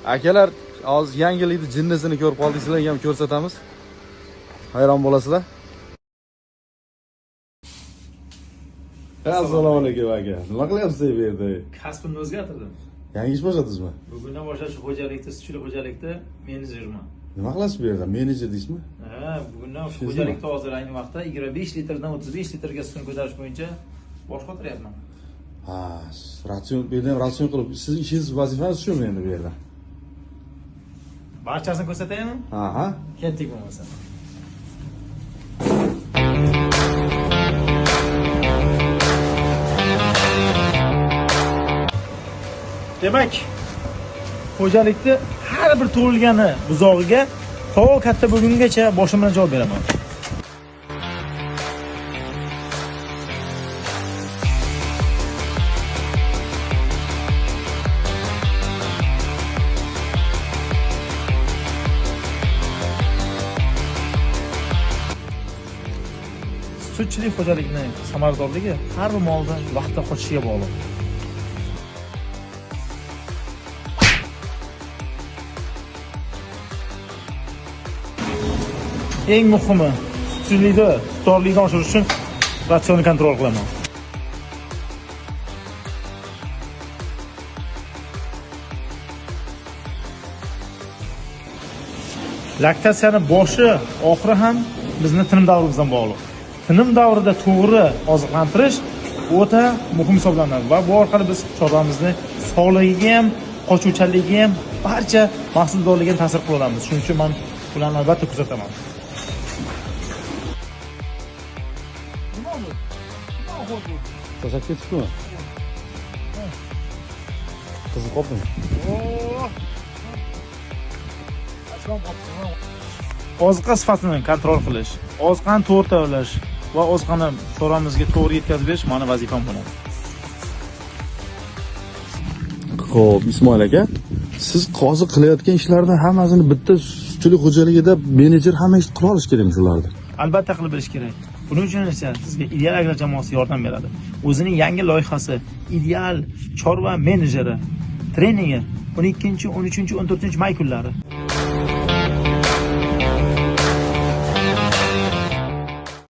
Akalar, hozir yangilikni jinnisini ko'rib qoldik, sizlarga ham ko'rsatamiz. Hayron bo'lasizlar. Assalomu alaykum aka. Nima qilyapsiz bu yerda? Kasbimni o'zgartirdim. Yangi ish boshladingizmi? Bugundan boshlab shu xo'jalikda, sutchilik xo'jalikda menejerman. Nima qilasiz bu yerda? Menejer deysizmi? Ha, bugundan shu xo'jalikda hozir ayni vaqtda 25 litrdan 35 litrga sutni ko'tarish bo'yicha bosh qotiryapman. Ha, ratsion bu yerda ham ratsion qilib, siz ishingiz, vazifangiz shumi endi bu yerda? Barchasini ko'rsataymi? Ha, ha. Ketdik bo'lmasa. Demak, xo'jalikda har bir tug'ilgani buzog'iga to katta bo'lgungacha boshim bilan javob beraman. Sutchilik xo'jalikning samaradorligi har bir molda vaqtda qochishiga bog'liq. Eng muhimi, sutchilikda sutdorlikni oshirish uchun ratsionni kontrol qilaman. Laktatsiyani boshi, oxiri ham bizni tinim davrimizdan bog'liq. Tinim davrida to'g'ri oziqlantirish o'ta muhim hisoblanadi va bu orqali biz chorvamizni sog'ligiga ham, qochuvchanligiga ham, barcha mahsuldorligiga ta'sir qila olamiz. Shuning uchun men ularni albatta kuzataman. Tashlab ketibdimi? Qizib qolibdimi? Oziqa sifatini kontrol qilish, oziqani to'g'ri tayyorlash va oziqani chorvamizga to'g'ri yetkazib berish meni vazifam bo'ladi. Xo'p, Ismoil aka, siz hozir qilayotgan ishlarni hammasini bitta sutchilik xo'jaligida menejer hamma ishni qila olish kerakmi shularni? Albatta qilib berish kerak. Buning uchun esa sizga Ideal Agrar jamoasi yordam beradi. O'zining yangi loyihasi Ideal chorva menejeri treningi 12, 13, 14 may kunlari.